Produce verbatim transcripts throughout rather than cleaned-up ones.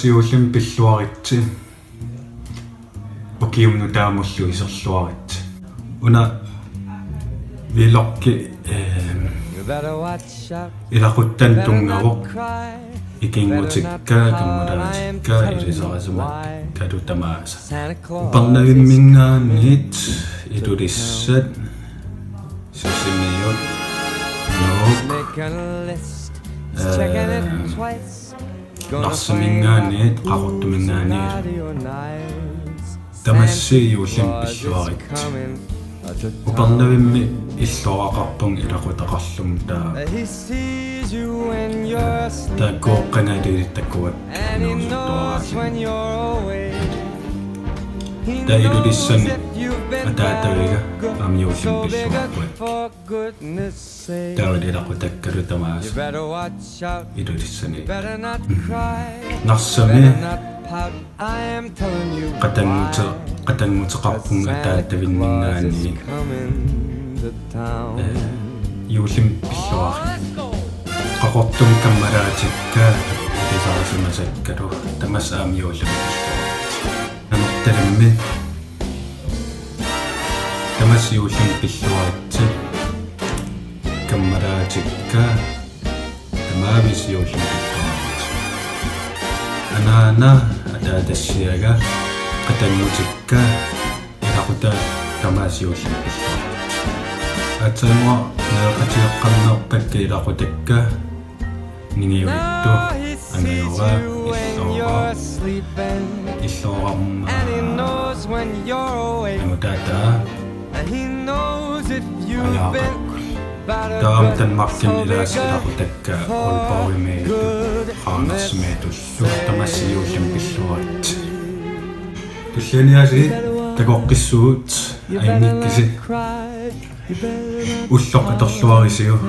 Juullimi pilluaritsi. Ukiumut taamullu iserluaritsi. Una vloggi, ehm, ilaquttani tunngavoq. Ikinngutikka, kammalaatikka, ilisarisimasakkalu tamaasa. Upernavimminngaanniit Ilulissat, Sisimiut, Nuuk, ehm, Narsaminngaanniit, Qaqortuminngaanniit. Tamassi juullimi pilluaritsi. Upernavimmi illooraqarpunga ilaqutaqarlunga taava. Taakku qangaaniittut takuat nuusuttuaraat. Taava Ilulissani ataataviga aamma juullimi pilluaqqui. Taava ilaqutakkalu tamaasa Ilulissani. Narsami qatanngute-, qatannguteqarpunga ataatavinninngaanniit. Eh, juullimi pilluaritsi. Qaqortumi kammalaatikka ilisarisimasakkalu tamaasa aamma juullimi pilluaritsi. Nanortalimmi tamaasa juullimi pilluaritsi. Kammalaatikka tamaasa juullimi pilluaritsi. Anaana ataatassiaga qatanngutikka ilaqutaa tamaasa juullimi pilluaritsi. Aatsaannguaq nereqatigeqqaarnarpakka ilaqutakka. Ningiuittu, angajora, illora, illorama, angutaata, ajaaqakkulu. Taava Danmarkimi ilaasa ilaqutakka Aalborgimiittut, Randersimiittullu, tamaasa juullimi pilluaritsi. Tullianiaasiit takoqqissuugut, ajunngikkussi. Ulloq atorluarisiuk,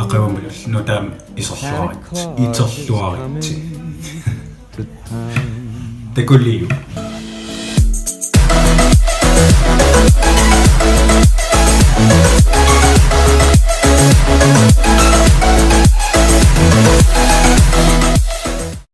aqagumut nutaamik iserluaritsi, iserluaritsi. Takuliuk.